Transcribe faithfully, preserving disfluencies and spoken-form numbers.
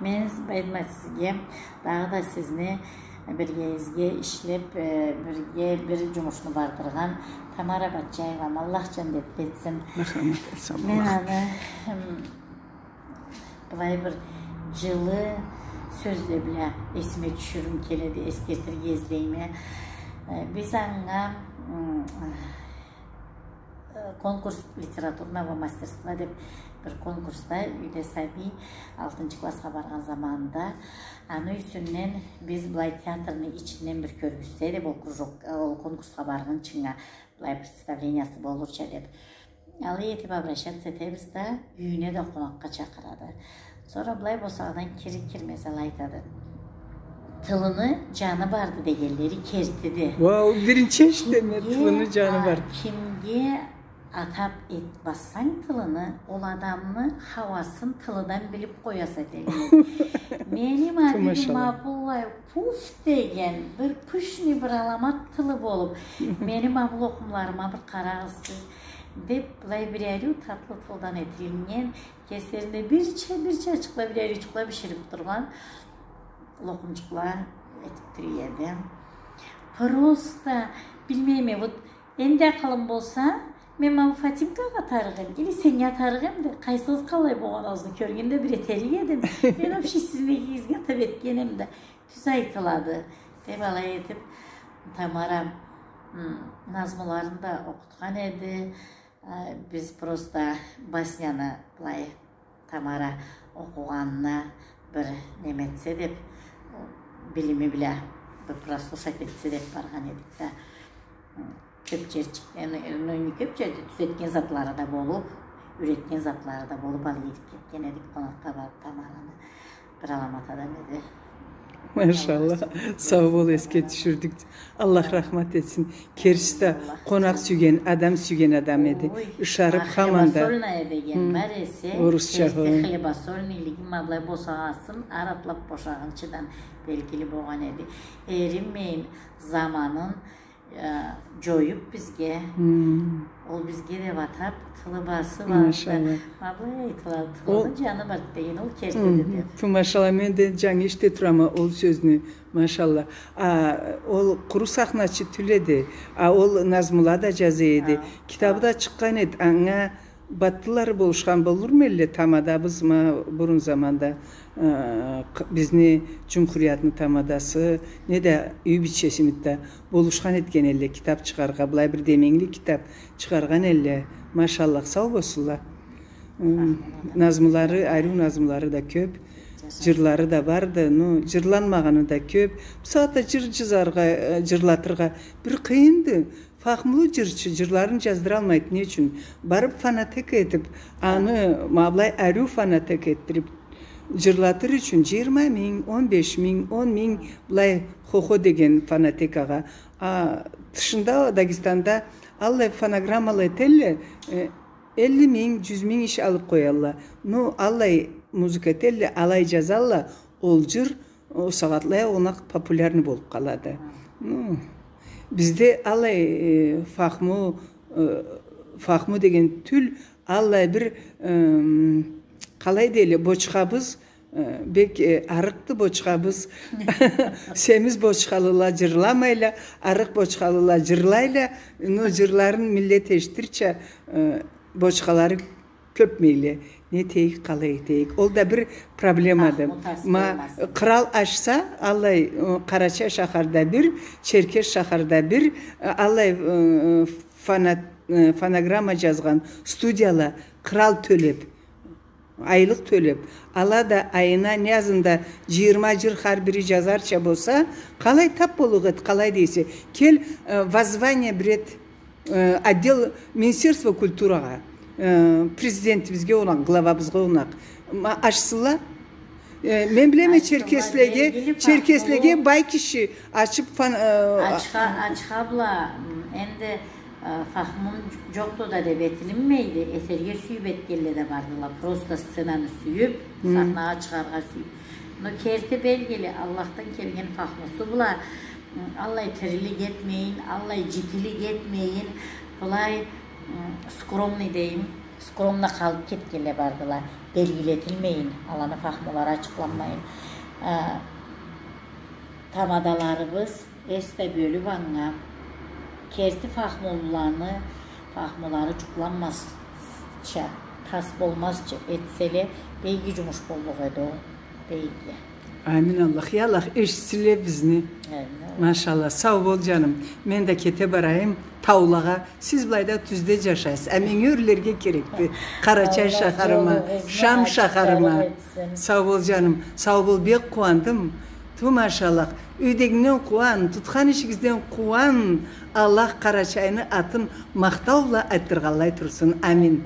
Мен, Байдымат, сизге, дагъыда сизни биргегизге ишлеп, э, бирге бир джумушну бардыргъан Тамара Батчаеваны Аллах джаннетли этсин. Аллах рахмат этсин. Мен аны, м, былай бир джылы сёзле бла эсиме тюшюрюм келеди, эсгертирге излейме. Э, биз анга, м, э, конкурс литературного мастерства деп бир конкурсда, юйде сабий алтынчы классха баргъан заманында, аны юсюнден биз былай театрны ичинден бир кёргюзсе деп, ол кружок, ол конкурсха баргъынчынга былай представлениясы болурча деп, алай этип обращаться этебиз да, юйюне да къонакъгъа чакъырады. Сора былай босагъадан кирир-кирмез алай айтады: «Тылыны джаны барды дегенлери кертиди». Вау, биринчи эшитеме, тылыны джаны барды. Кимге атап этмесенг тылыны, ол адамны хауасын тылыдан билип къояса дейме. Мени ма бир ма былай пуф деген, бир пышный, бир аламат тылы болуп, мени ма бу окъумларыма бир къарагъыз сиз, деп, былай бир ариу татлы тылдан этилиннген, кеслеринде бирча-бирчачыкъла, бир ариучукъла биширип тургъан локъумчукъла этип тура эди. Просто, билмейме, вот, энди акъылым болса, мен ма бу Фатимкагъа атарыкъ эм, или сеннге атарыкъ эм да, къайсыгъыз къаллай болгъаныгъызны кёргенде бир этерик эдим. Мен вообще сизни экигизге атап этген эм да, тюз айтылады, деп алай этип, Тамара, м, назмуларын да окъутхан эди. Э, биз просто басняны былай Тамара окъугъанына бир неме этсе деп, билими бла бир прослушать этсе деп баргъан эдик да. Кёп джерчик, э, ну, ну, не кёп джерде, тюзетген затлары да болуп, юретген затлары да болуп, алай этип кетген эдик, къонакъгъа барып Тамараны. Бир аламат адам эди. Машаллах. Сау бол, эсге тюшюрдюк. Аллах рахмат этсин. Керти да, къонакъ сюйген, адам сюйген адам эди. Ушарып, хаманда. Хлебосольная деген бар эсе, орусча, керти хлебосольныйлиги ма былай босагъасын ары атлап бошагъынчыдан белгили болгъан эди. Эринмейин, заманын э, джоюп бизге. Ол бизге деп атап, тылы басы барды. Машаллах. Ма былай айтылады, тылыны джаны барды деген, ол кертиди деп. Ту, машаллах, мен да джангы эшите турама ол сёзню. Машаллах. А, ол къуру сахначы тюл эди. А, ол назмула да джаза эди. Китабы да чыкъгъан эди. Анга Батыллары болушхан болурму элле, тамадабыз ма бурун заманда, э, къ-, бизни джумхуриятны тамадасы, неда юй бийчеси митта болушхан этген элле китаб чыгъаргъа, былай бир деменгили китаб чыгъаргъан элле, машаллах, сау болсунла. М, назмулары, ариу назмулары да кёб, джырлары да барды, ну, джырланмагъаны да кёб. Бусагъатда джыр джазаргъа, э, джырлатыргъа бир къыйынды. Фахмулу джырчы джырларын джаздыралмайды. Не ючюн? Барыб фонотека этиб, аны ма былай ариу фонотека этдириб джырлатыр ючюн джыйырма минг, он беш минг, он минг, былай хо-хо деген фонотекагъа. А тышында, Дагестанда аллай фонограммала этелле, э, элли минг, джюз минг иш алыб къоялла. Ну, аллай музыка этелле, алай джазалла, ол джыр ол сагъатлай огъуна популярный болуб къалады. Ну, бизде алай, э, фахму, э, фахму деген тюл, аллай бир, эм, къалай дейле, бочхабыз, э, бек, э, арыкъды бочхабыз. Семиз бочхалыла джырламайла, арыкъ бочхалыла джырлайла, ну, джырларын миллет эшитирча, э, бочхалары кёбмейле. Не этейик, къалай этейик? Ол да бир проблемады. Ма, къырал ашса, аллай, э, Къарачай шахарда бир, Черкес шахарда бир, э, аллай, э, фона-, э, фонограмма джазгъан студияла къырал тёлеб, айлыкъ тёлеб, ала да айына не азында джыйырма джыр хар бири джазарча болса, къалай таб боллукъ эди, къалай дейсе. Кел, э, воззвание бир эт, э, отдел Министерства культурагъа, э, президентибизге огъунакъ, главабызгъа огъунакъ. Ма, ачсынла. Э, мен билеме, ачсынла, черкеслеге, белгили, черкеслеге фахмулу бай киши ачыб фан-, э, ачха, ачха бла, м, энди, э, фахмун джокъду да деб этилинмейди, этерге сюйюб этгенле да бардыла, просто сценаны сюйюб, сахнагъа чыгъаргъа сюйюб. Но керти белгили, Аллахдан келген фахмусу бла, м, аллай тирилик этмейин, аллай джитилик этмейин, былай, м, скромный дейим, Скромно къалып кетгенле бардыла, белгилетилмейин, аланы фахмулары ачыкъланмайын. А, тамадаларыбыз эс да бёлюп анга, керти фахмулуланы фахмулары джукъланмазча, тас болмазча этселе, бек иги джумуш боллукъ эди ол, бек иги. Амин Аллах. Я Аллах, эшитсинле бизни. Амин Аллах. Машалла. Сау бол, джаным. Мен да кете барайым таулагъа. Сиз былайда тюзде джашайсыз. А меннге ёрлерге керекди. Къарачай шахарыма, Шам шахарыма. Сау бол, джаным. Сау бол, бек къууандым. Ту, машалла. Юйдегингден къууан, тутхан ишигизден къууан. Аллах Къарачайны атын махтау бла айтдыргъанлай турсун. Амин.